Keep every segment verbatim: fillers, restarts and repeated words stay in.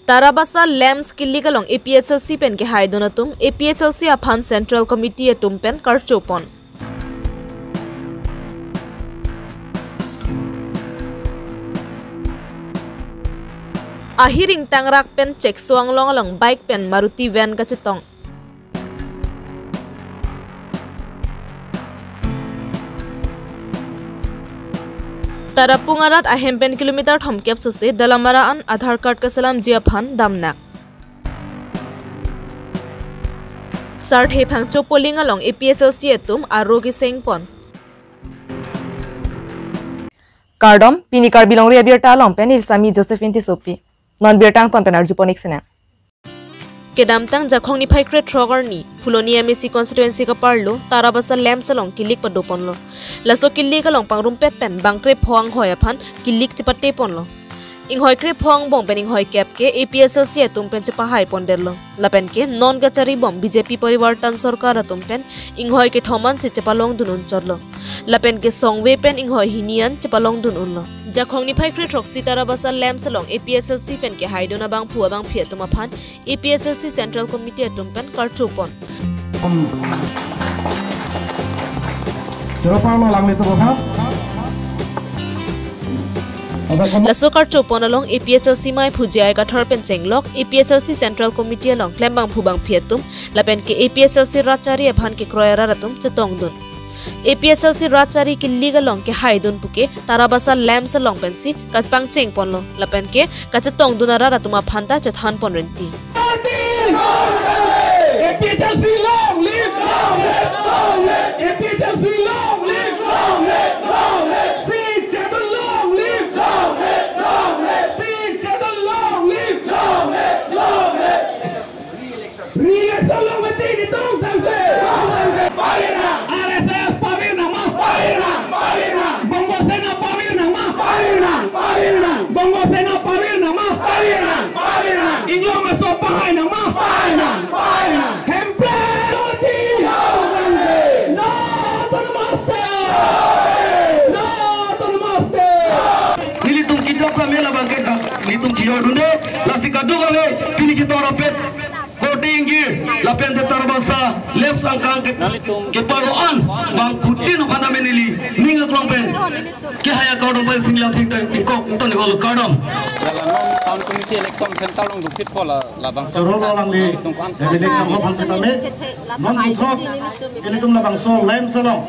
Tarabasa lamps kilik along A P H L C pen kehaidun atum A P H L C aphan Central Committee atum pen karchopon. Ahiring tangrak pen Chekso anglong along bike pen Maruti van kachetong. Tarapung arat ahem pen kilometer thomkep sose Dalamara an Aadhaar card kaselamji aphan damnak. Sarthe Phangcho polling along A P H L C atum aro kesengpon. Kardom, pini Karbi Longri abirta along pen Ilsami Josephine Tissopi. Non birta angton pen arjupon ik sena. Kedamtang Jakhong niphai krethrok arni, Phuloni M A C constituency kaparlo, Tarabasa lamps along kilik padoponlo. Laso kilik along pangrumpet pen bang krepho anghoi aphan kilik chepateponlo. Inghoi krepho angbong pen inghoi kep ke A P H L C atum pen chepahaipondetlo. Lapen ke non kacharibom B J P Parivartan Sorkar atum pen inghoi kethom ansi chepalongdun unchotlo. Lapen ke songve pen inghoi hini an chepalongdun unlo. Jakhong niphai krethroksi Tarabasa lamps along A P H L C pen kehaidun abangphu abangphi atum aphan A P H L C Central Committee atum pen karchopon. Choro pang no lang le to bokha. Ada kon- Laso karchopon along A P H L C maiphu J I Kathar pen chenglok, A P H L C Central Committee along klembangphu bangphi atum, lapen ke A P H L C rat chari aphan kekroi arat atum chetongdun. A P H L C rat chari kilik along kehaidun puke Tarabasa lamps along pensi kapangchengponlo, lapen ke kachetongdun arat atum aphan ta chethanpon renti. A P H L C long live! Long live! Long live! A P H L C long live! Long live! Long live! Sixth Schedule long live! Long live! Long live! Sixth Schedule long live! Long live! Long live! Re-election long mati kitung sangse. R S S pavir nang ma. Pavir nang, pavir nang. Bongo Sena pavir nang ma. Pavir nang, pavir nang. Bongo Sena pavir nang ma. Pavir nang, pavir nang. Inglong aso pahai nang ma. Pahai nang, pahai nang. Hemprek Roti. No autonomous state. No autonomous state. Nelitum kidok kami labang ke, nelitum kidok dunde, lasi kaduk kami, pini kita rapet. Voting ke lapen te Tarabasa lamps angkang ke, keparo-an bangphutin aphan amen neli ning aklong pen kehai akardom pen singlang sing pen tingkok ton hol kardom. Dalam non town committee election center long dukit pola labang. Choro lo lang di. Election ho phan tame. Non dukot. Ilitum labangso lamps along,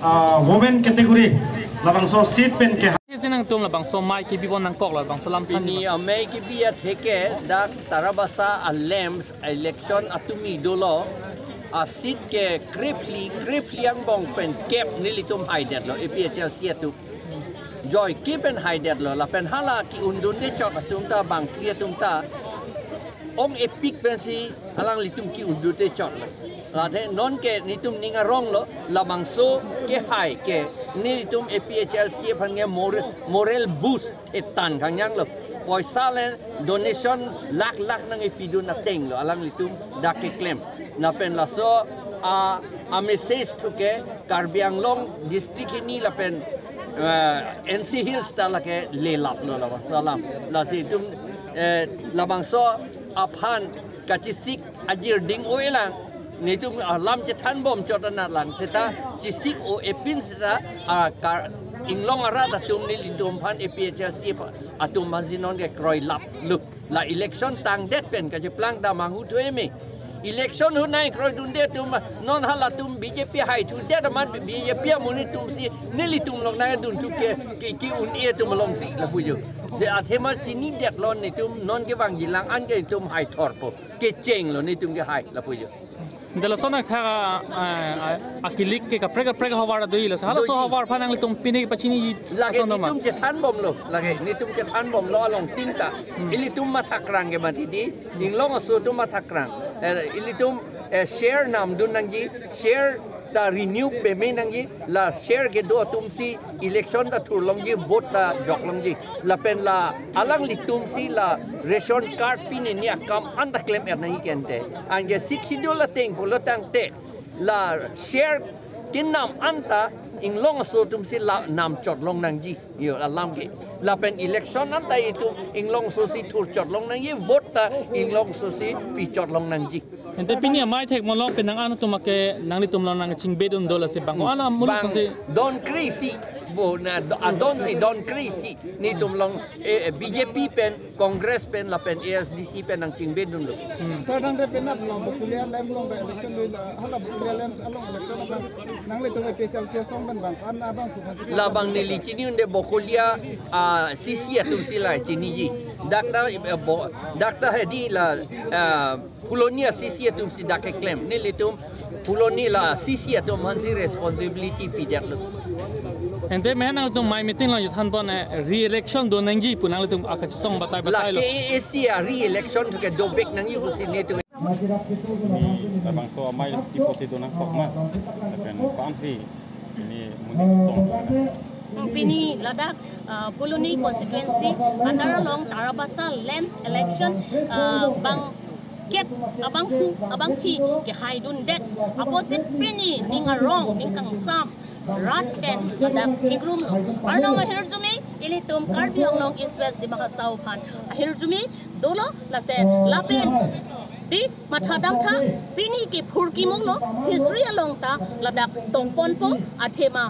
ah, women category labangso seat pen ke. Isi nangtum labangso amei kebipon nangkok labangso lam than. Pini amei kebi atheke dak Tarabasa a lamps election atumi dolo, a seat ke krephli, krephli angbong pen kep nelitum haidetlo A P H L C atum. Joike pen haidetlo, lapen hala ke-undunde chot atum ta bangphli atum ta ong-epik pensi alanglitum ke-undunde chotlo. Late non ke nelitum ning aronglo, labangso kehai ke nelitum A P H L C aphan ke mor-, moral boost etan kangjanglo. Poisa le donation lakh lakh nangkepidun atenglo alanglitum dak keklem. Lapen laso a, a message thuke Karbi Anglong district hini lapen, eh, N C Hills ta lake lelaplo labangso alam. Lasi itum, eh, labangso aphan kachesik ajir ding-o-e lang. Nelitum alam chethanbom chot anat lang. Seta chesik-o-e pin seta, ah, Kar-, Inglong arat atum nelitum aphan A P H L C atum aphansi non ke kroilaplo. La election tangdet pen kacheplang ta manghu thu eme. Election ahut nangkroidunde atum, non halatum B J P haithudet amat B J P amonit atumsi nelitum along nangdun thu ke, ke, ke-un-e atum alongsi lapu jo. Je athema chinidetlo nelitum non kevangji lang an ke nelitum haithorpo. Kechenglo nelitum kehai lapu jo. Dela sona thak a, a, a, akilik ke kaprek kaprek ahavar do-ilo. Hala so doji. Havar aphan nanglitum pini pachini lake ason doma. Nelitum chethanbomlo, lake nelitum chethanbomlo along tinta. Hmm. Ilitum mathakrang ke mati di, Inglong aso atum mathakrang. Eh, ilitum, eh, share namdun nangji, share ta renew peme nangji, la share kedo atumsi election ta thurlongji, vote ta joklongji. Lapen la alanglitumsi la ration card pinini akam anta klem-er nangji kente. Anke Sixth Schedule ateng pulo tangte la share kenam anta Inglong aso atum si la nam chot long nangji. Yo, alam ke. Lapen election an ta itum inglong aso si thur chot long nangji, vote ta inglong aso si pi chot long nangji. Ante pini amei thek molok penang an atum ake nanglitum along nangchingbedun do lasi bang. Ala muluk bang si don kri si. Bo na do- adon si don kri si. Netum along eh, eh, B J P pen, Congress pen, lapen A S D C pen nangchingbedun do. Sir, tangte penap along Bokolia LAMPS along ta election do la, hala Bokolia LAMPS along election abang nanglitum A P H L C asong pen bang, an abang pu kan. Labang neli chini-un-e Bokolia, ah, C C atum si la chiniji. Dak ta, eh, bo, dak ta hedi la, ah, Phuloni a C C atum si dak keklem. Nelitum Phuloni la C C atum aphan si responsibility pidetlo. Ante mena nangtum amei meeting along juthan pon, eh, re-election do nangji pu nanglitum akachesong batai batai lo. La K A A C a re-election thu ke dovek nangji pusi netum. Labangso amei tipo si do nangkok ma. Lapen ko-an si ini muni tong. Pini ladak, ah, Phuloni constituency under along Tarabasa LAMPS election, ah, bang kep abangphu abangphi kehaidundet apotsi pini ning arong ning kangsam rat pen ladak chingrumlo. Arnam ahirjume ilitum Karbi Anglong East West Dima Hasao aphan ahirjume dolo lasi lapen di matha damtha pini ke phurkimo lo history along ta ladak tongponpo athema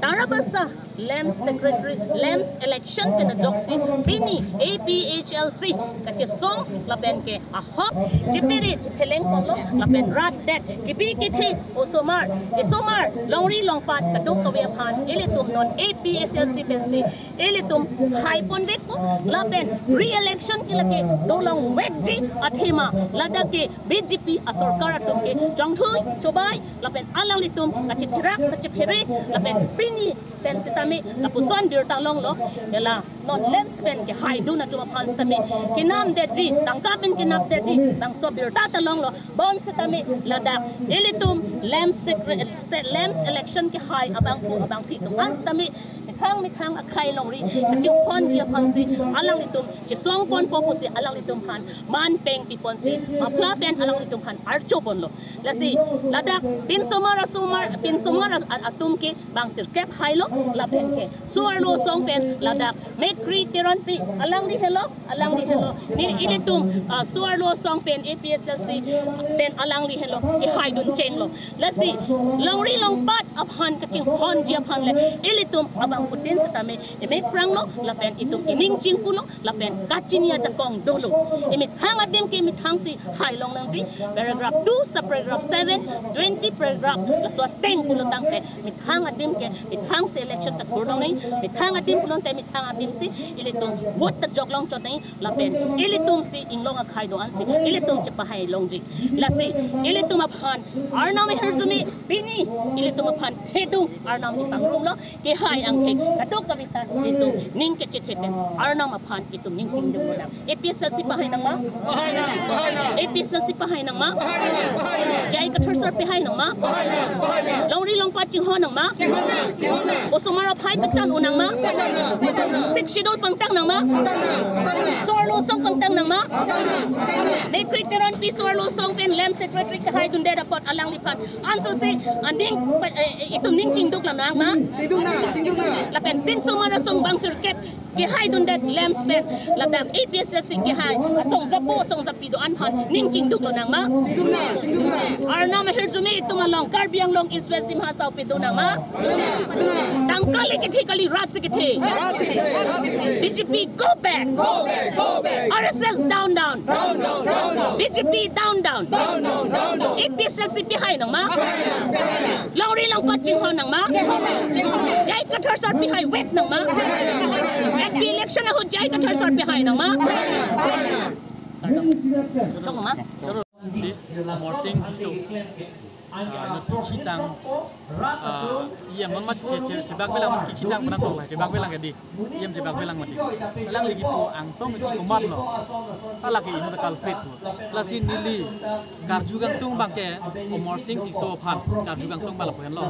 Tarabasa LAMPS secretary, LAMPS election pen ajoksi pini A P H L C kachesong lapen ke ahok chipiri chipheleng ponlo lapen rat det kipi kithi osomar, esomar, longri longpat kadokave aphan ilitum non A P H L C pensi ilitum haiponvekpo lapen re-election ke lake dolongvekji athema ladak ke B J P asorkar atum ke jongthui chobai lapen alanglitum kachitherak kachiphere lapen pini pen sitame lapuson birta longlo. Ela non LAMPS pen kehaidun atum aphan sitame kenamdetji, tangka pen kenamdetji, bangso birta ta longlo. Bonsitame ladak ilitum LAMPS secre-, se-, LAMPS election kehai abangphu abangphi atum an sitame methang methang akhei longri kachingponji aphansi alanglitum chesongponpo pusi alanglitum aphan man peng piponsi mapla pen alanglitum aphan archoponlo. Lasi ladak pinsomar asomar, pinsomar a-, a-, atum ke bang sirkep hailo lapen ke Soarlo asong pen ladak Mekri Teronpi alangli helo, alangli helo. Ne ilitum, ah, Soarlo asong pen A P H L C pen alangli helo kehaidun chenglo. Lasi longri longpat aphan kachingponji aphan le ilitum abangphutin sitame emek pranglo lapen itum ining chingpulo lapen kachini ajakong dolo. Imethang adim ke imethang si hailong nangji, paragraph two, subparagraph seven, twenty paragraph laso ateng pulo tangte methang adim ke methang si election ta thurdong nangji, methang adim pulote methang adim si ilitum vote ta joklong chot nangji lapen ilitum si inglong akhei do-an si ilitum chepahai longji. Lasi ilitum aphan Arnam ahirjume pini ilitum aphan thedung Arnam ipangrumlo. Kehai angthek kadokave ta itum ning kachethe pen Arnam aphan itum ning chingduk nang. A P H L C pahai nangma? Pahai nang, pahai nang. A P H L C pahai nangma? Pahai nang, pahai nang. J I Kathar sir pahai nangma? Pahai nang, pahai nang. Longri longpat chinghon nangma? Chinghon nang, chinghon nang. Osomar aphai pachan-o nangma? Pachan nang, pachan nang. Sixth Schedule pangtang nangma? Pangtang nang, pangtang nang. Soarlo asong pangtang nangma? Pangtang nang, pangtang nang. Mekri Teronpi Soarlo asong pen LAMPS secretary kehaidundet apot alangliphan ansose aning, eh, eh, itum ning chingduk la nangma? Chingduk nang, chingduk nang. Lapen pinsomar asong bang sirkep kehaidundet LAMPS pen ladak A P H L C kehai asong japo asong japi do-an aphan ning chingduk lo nangma? Chingduk nang, chingduk nang. Arnam ahirjume itum along Karbi Anglong East West Dima Hasao pidun nangma? Tangka le kethe kali, rat si kethe. Rat si kethe, rat si kethe. B J P go back. Go back, go back. R S S down, down. Down, down, down, down. B J P down, down. Down, down, down, down. A P H L C pahai nangma? Pahai nang, pahai nang. Longri longpat chinghon nangma? Chinghon nang, chinghon nang. J I Kathar sir pahai vek nangma? Pahai nang, pahai nang. M P election ahut J I Kathar sir pahai nangma? Pahai nang, pahai nang. Chok nangma? Di Amarsing Tisso. Ah, nuthu chitang, ah, E M non ma che, che, chebak belang mas kichitang pernah tong, chebak belang ke di. E M chebak belang mati. Alangli kipu angtong itu komatlo. Alangli inut culprit pu. Lasi neli karju kangtung abang ke Amarsing Tisso aphan karju kangtung abang lapu henlo.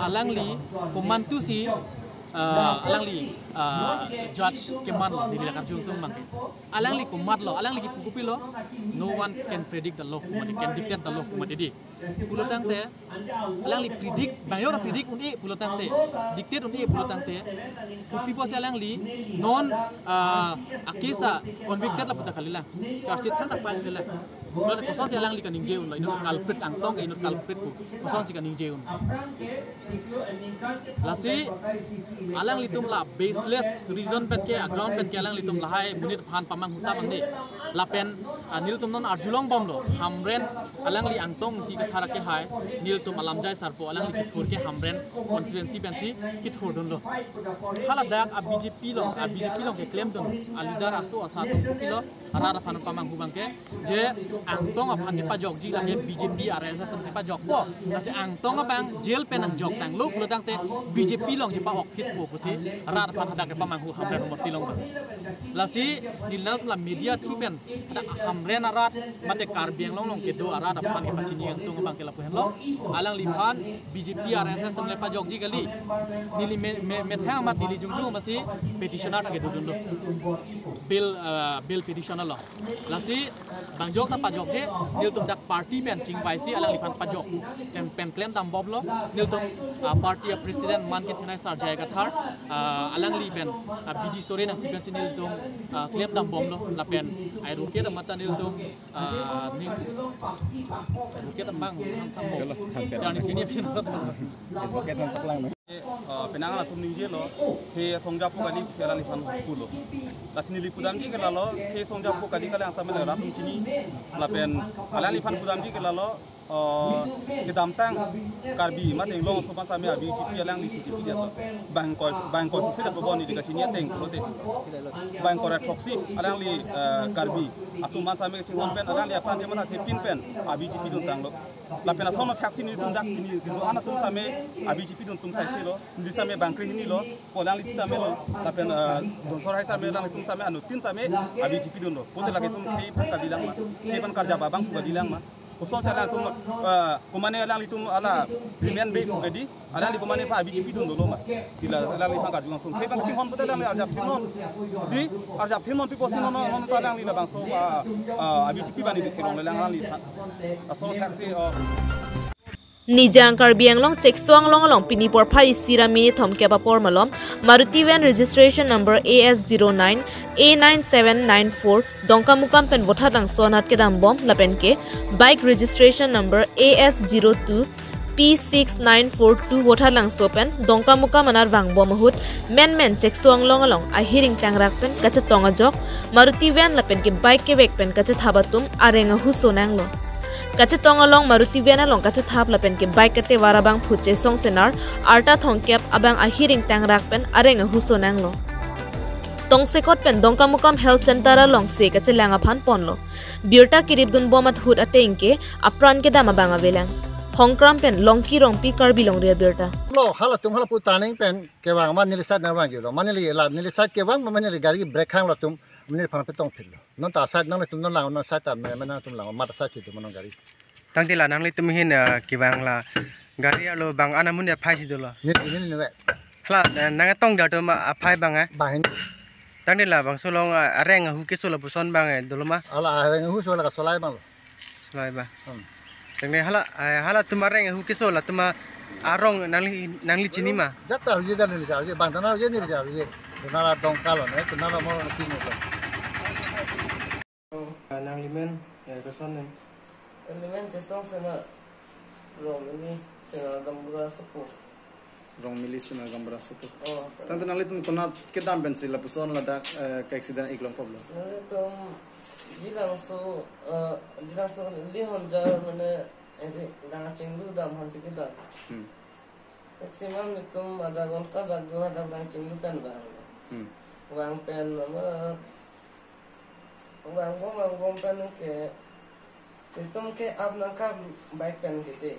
Alangli komantu si, ah, alangli ah, judge kemanlo, neli la karju atum abangke. Alangli komatlo, alangli kipu kopilo, no one can predict the law, mane can dictate the law, mane di. Pulotangte, alangli predict, bang-yor predict un-e pulotangte, dictate un-e pulotangte, kopi pusi alangli non, ah, a-case ta convicted lapu ta kalilang, charge sheet than ta file kalilang. Pulote kosonsi alangli kaningje unlo, inut culprit, Angtong ke inut culprit pu kosonsi kaningje un. Lasi alanglitum la baseless reason pen ke, a-ground pen ke alanglitum lahai monit aphan pamanghu ta abang de. Lapen, ah, nelitum non arjulongbomlo, Hamren alangli Angtong Engti Kathar akehai nelitum alamjai sarpo alangli kethur ke Hamren constituency pensi kethurdunlo. Haladak a-B J P along, a-B J P along keklemdun a-leader aso asa atum kopilo, arat aphan pamanghu abangke, je Angtong aphan kepajokji lake B J P R S S atumsi pajokpo. Lasi Angtong abang jail pen nangjoktanglo pulotangte B J P alongsi pa-ok hitpo pusi rat aphan hadak kepamanghu Hamren Homasti along abang. Lasi neli nangtum la media through pen hadak Hamren arat mate Karbi Anglong along kedo arat aphan kepachini Angtong abangke lapu henlo. Alangliphan B J P R S S atum le pajokji kali. Neli me, me, methang amat neli jongjong amatsi petition ta kedodunlo. Bail, ah, bail petition lo. Lasi bang jok ta pajokje, nelitum dak party pen chingvaisi alangliphan pajok. Pen, pen klemdambomlo, nelitum, ah, party a-president Mankit Thenai Sar J I Kathar, ah, alangli pen, ah, bidi sore nangpi pensi nelitum, ah, klemdambomlo, lapen ai roket amat ta nelitum, ah, ning, ai roket abang, ham, ham, bom. Yalah, ham, Yang di sini, Advocate nangkoklang, no? Eh, penang atum ningjelo, ke songjapo kali pusi alangliphan pulo. Lasi neli pudamji ke lalo, ke songjapo kali kali ang sampai rat atum chini. Lapen alangliphan pudamji ke lalo, eh, kedamtang Karbi mate Anglong aso aphan sampai a-B J P alangli C J P dia to. Bang koi, bang koi susi dat bobon neli kachini ateng pulote. Bang koi rat throksi alangli, eh, Karbi atum aphan sampai kachinghon pen, alangli aphan cheman athepin pen a-B J P duntanglo. Lapen ason thaksi nelitum dak pini, dulu anak atum sampai a-B J P dun atum saisilo, neli sampai bang kre hini lo, ko alangli sampai lo, lapen, eh, Donsor Hai sampai, alanglitum sampai, anuttin sampai a-B J P dunlo. Pulote lake atum khei aphan kalilang ma, khei aphan karjap abang pu kalilang ma. Kosonsi alangtum, eh, komane alanglitum ala remain be pu kedi, alangli komane aphan a-B J P dun dolo ma. Tila alangliphan karju atum. Khei aphan kachinghon pulote alangli arjap thinnon. Di, arjap thinnon pi pusi non, non, non ta alangli labangso, ah, ah, a-B J P bani di kelong lelang alangliphan. Ason thaksi, oh. Nijang Karbi Anglong Chekso Anglong along pini porphai isi ra minit thomkep apor malom Maruti van registration number A S zero nine A nine seven nine four Dongkamukam pen Vothatlangso anat kedambom lapen ke bike registration number A S zero two P six nine four two Vothatlangso pen Dongkamukam anat vangbom ahut menmen Chekso Anglong along ahir ingtangrak pen kachetong ajok Maruti van lapen ke bike kevek pen kachethap atum areng ahu sonanglo. Kachetong along Maruti van along kachethap lapen ke bike katevar abangphu Chesong Senar arta thomkep abang ahir ingtangrak pen areng ahu sonanglo. Tongsekot pen Dongkamukam Health Center alongsi kachelang aphan ponlo. Birta kiripdunbom ahut ateng ke apran kedam abang avelang. Hongkram pen Longki Rongpi, Karbi Longri Abirta. Lo, halatum hala pu taning pen kevang ma neli side nangvangjulo. Ma neli la, neli side kevang ma neli gari brake hanglo atum, ma neliphan petong phitlo. Non ta side nanglitum non lang, non side ta me, me nangtum lang, ma ta side hitu ma non gari. Tangte la nanglitum ahin, eh, kevang la gari arlo bang ana mun aphai si dolo. Neli, neli neli. Hala, eh, nangtong dak atum aphai abang, eh. Bang hin. Tangte labangso along, eh, areng ahu keso lapuson abang, eh, dolo ma? Hala areng ahu so la kasolai abang lo. Solai abang. Hmm. Tangte hala, eh, halatum areng ahu keso latum arong nangli, nangli chini ma? Jat ta arje, jat neli arje, bang ta arje, neli arje. Tuna la Dongka lo ne, tuna la mo chini lo. Nangli men, eh, koson ne? Neli men Chesong Senar, Rongmili Senar Gaonbura Sopo. Rongmili Senar Gaonbura Sopo. Oh. Tangte nanglitum konat kedam pensi lapuson ladak, eh, ke accident ik longpoplo? Nanglitum bilangso, eh, bilangso lihon jar mane, eh, la chinglu dam aphansi kedam. Hmm. Maximum itum adha ghonta bak do hadak lang chinglu pen bang. Hmm. Vang pen nama, vangbom, vangbom pen ke, itum ke ap nangkap bike pen kete.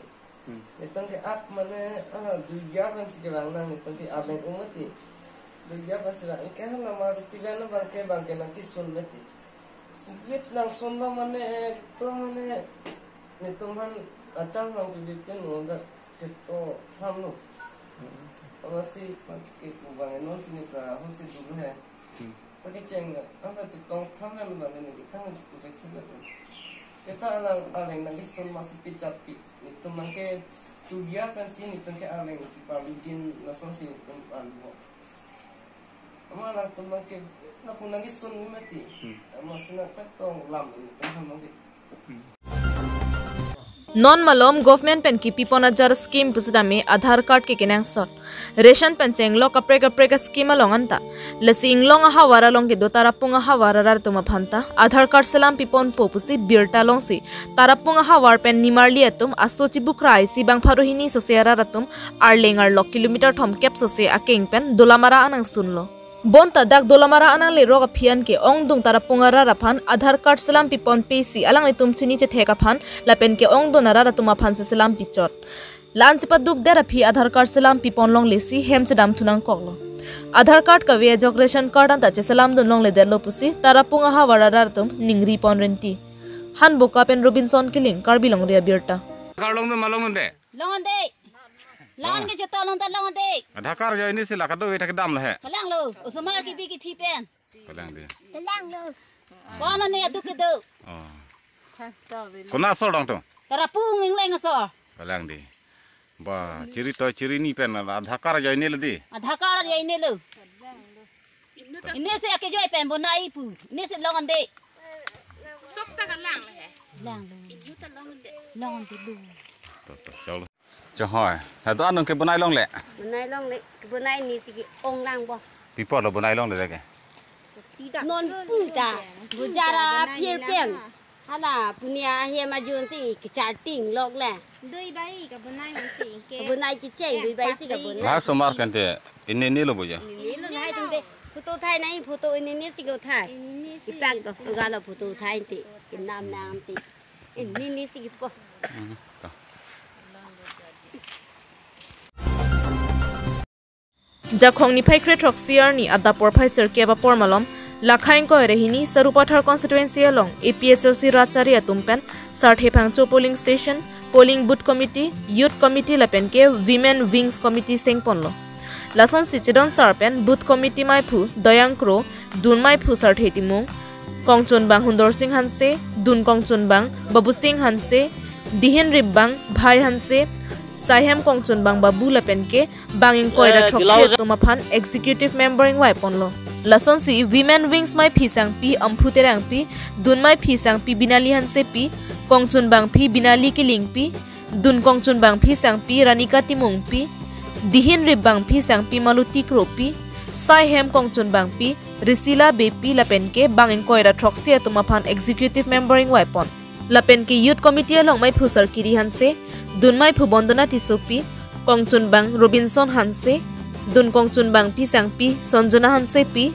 Hmm. Itum ke ap mane, ah, dui gear pensi kevang nang, itum ke ap nang umati. Dui gear pensi vang, ke hala Maruti van abang ke, abang ke nangkesun mati. Bit nangsun lo mane, itum mane, itum aphan achang nangpi bit pen ngonda, chito thamlo. Hmm. Amatsi pake pu abang non sini ka hosi dulu he. Hmm. Pake cheng anta chetong thamen abang ne kethang pu ke khila. Kita alang alang nangkesun amatsi pichat pi. Netum nangke tuya kan si netum ke alang si parlu jin lason si netum alu. Ama alang tum nangke lapu nangkesun mati. Hmm. Amatsi nangketong lam netum nangke. Hmm. Non malom government pen kipipon ajar scheme pusitame Aadhaar card ke kenangsot. Ration pen chenglok kaprek kaprek a-scheme along anta. Lasi inglong ahavar along kedo Tarapung ahavar arat atum aphanta Aadhaar card selam piponpo pusi birta longsi Tarapung ahavar pen nimarli atum aso chibukra isi bang pharo hini sose arat atum arleng arlok kilometer thomkep sose akeng pen Dolamara anangsunlo. Bonta dak Dolamara ananglerok aphi an ke ongdung Tarapung arat aphan Aadhaar card selam piponpe si alanglitum chini chethek aphan lapen ke ongdung arat atum aphan si selam pichot. La-an chepaduk der aphi Aadhaar card selam pipon longle si hem chedam thu nangkoklo. Aadhaar card kave ajok ration card anta cheselam dun longledetlo pusi Tarapung ahavar arat atum ningri pon renti. Hanboka pen Robinson Killing, Karbi Longri Abirta. Kar long dun ma long dun de? Long de. Long ke joto long ta long de. Aadhaar card ajoine si la kado ve thak dam lo he. Kalang lo. Osomar kibi kithi pen. Kalang de. Kalang lo. Kono ne aduk kedo. Oh. Kona asor dong tu? Tarapung ingleng asor. Kalang de. Ba, chiri to chiri ni pen Aadhaar card ajoine lo de. Aadhaar card ajoine lo. Ini si ake joi pen bonai pu. Ini si long ande. Sok ta kalang he. Lang lo. Inyu ta long ande. Long ande lo. To, to, chalo. Chahoi. Hado anung ke bonai longle. Bonai longle. Bonai ni si ke ong lang bo. Pi apot lo bonai longle ke? Non pu ta. Bujara phir pen. Hala punia ahem ajon si kecharting lok le. Dui bai kabonai si ke. Kabonai kecheng, dui bai si kabonai. Ha somar kan te ini ni lo boja. Ini lo hai tum te. Photo thai nai, photo ini ni si ko thai. Ini ni si. Ipak dos tu galo photo thai te. Inam nam te. Ini ni si ko. Hmm, to. Jakhong niphai kre throksi arni adap porphai sirkep apor malom, lakha ingkoi ra hini Sarupathar constituency along A P H L C rat chari atum pen Sarthe Phangcho polling station, polling booth committee, youth committee lapen ke women wings committee sengponlo. Lasonsi chedon sar pen booth committee maiphu Doyang Kro, dun maiphu Sarthe Timung, kongchunbang Hundor Sing Hanse, dun kongchunbang Babu Sing Hanse, dihin ripbang Bhai Hanse, saihem kongchunbang Babu lapen ke bang ingkoi ra throksi atum aphan executive member ingvai ponlo. Lasonsi women wings maiphi sangpi Amphu Terangpi, dun maiphi sangpi Binali Hansepi, kongchunbangpi Binali Killingpi, dun kongchunbangpi sangpi Ranika Timungpi, dihin ripbangpi sangpi Maluti Kropi, saihem kongchunbangpi Risila Beypi lapen ke bang ingkoi ra throksi atum aphan executive member ingvai pon. Lapen ke youth committee along maiphu Sarkiri Hanse, dun maiphu Bondona Tissopi, kongchunbang Robinson Hanse, dun kongchunbangpi sangpi Sonjona Hansepi,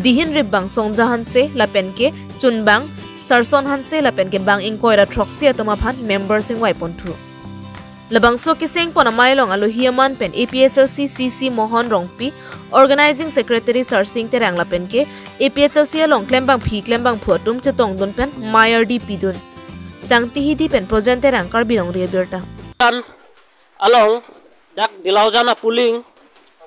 dihin ripbang Songja Hanse lapen ke chunbang Sarson Hanse lapen ke bang ingkoi ra throksi atum aphan member ingvai ponthu. Labangso keseng pon amei along alohi aman pen A P H L C C C Mohon Rongpi, Organizing Secretary Sarsing Terang lapen ke A P H L C along klembangpi klembangphu atum chetongdun pen mei ardi pidun. Sangti Hidi pen Projen Terang, Karbi Longri Abirta. Along dak Dilaujan a-polling,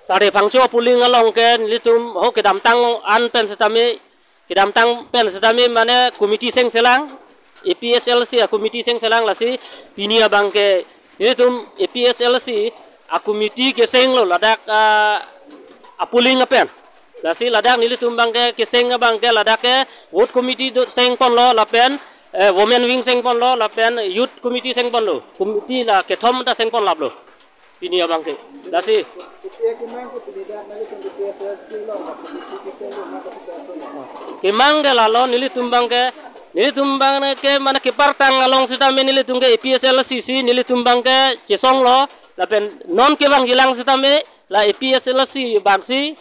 Sarthe Phangcho a-polling along ke nelitum ho kedamtang an pen setame kedamtang pen setame mane committee sengselang, A P H L C a-committee sengselang lasi pini abang ke nelitum A P H L C a-committee kesenglo ladak, ah, a-polling apen. Lasi ladak nelitum abang ke keseng abang ke ladak ke vote committee do sengponlo lapen, eh, women wing sengponlo lapen youth committee sengponlo. Committee la kethom ta sengpon laplo. Pini abang ke. Lasi. Kemang ke lalo nelitum abang ke, nelitum abang ke mane kepartang along setame nelitum ke A P H L C C nelitum abang ke chesonglo, lapen non kevang jilang setame la A P H L C abang si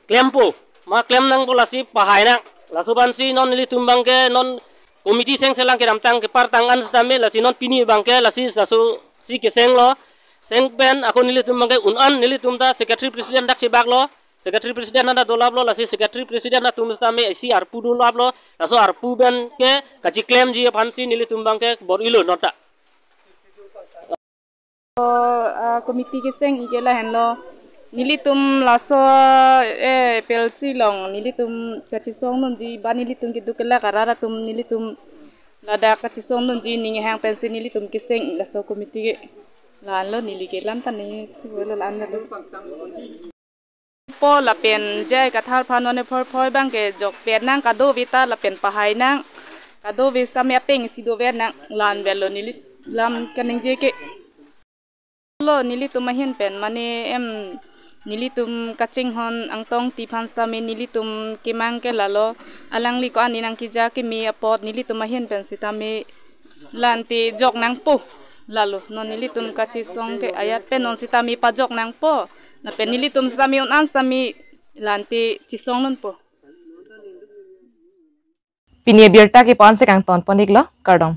klempo, ma klem nangpo lasi pahai nang. Laso abang si non nelitum abang ke non committee sengselang kedamtang kepartang an setame lasi non pini abang ke lasi laso si kesenglo. Seng pen ako nelitum abang ke un an nelitum ta secretary president dak chebaklo. Secretary president anta dolaplo lasi secretary president atum setame isi arpu dolaplo. Laso arpu pen ke kachiklemji aphan si nelitum abang ke bor-ilo nota. Ah, committee keseng ike lahenlo. Nelitum laso, eh, apel si long, nelitum kachesong nunji, ba nelitum keduk kelak arat atum nelitum ladak kachesong nunji ning hang pensi nelitum keseng laso committee ke. La-anlo neli ke lam ta ning thulo la-anlo. Po lapen J I Kathar aphan one phor phoi abang ke jokpet nang, kadokave ta lapen pahai nang, kadokave sitame apeng isi dover nang, la-an avelo neli lam kaningje ke. Lo nelitum ahin pen mane em nelitum kachinghon Angtong Engti aphan sitame nelitum kemang ke lalo, alangli ko-an nangkeja keme apot nelitum ahin pen sitame la-an te jok nangpo. Lalo non nelitum kachesong ke ajat pen non sitame pajok nangpo. Lapen nelitum sitame un-an sitame la-an te chesong nangpo. Pini abirta ke pu-an si kangton pon-iklo, kardom.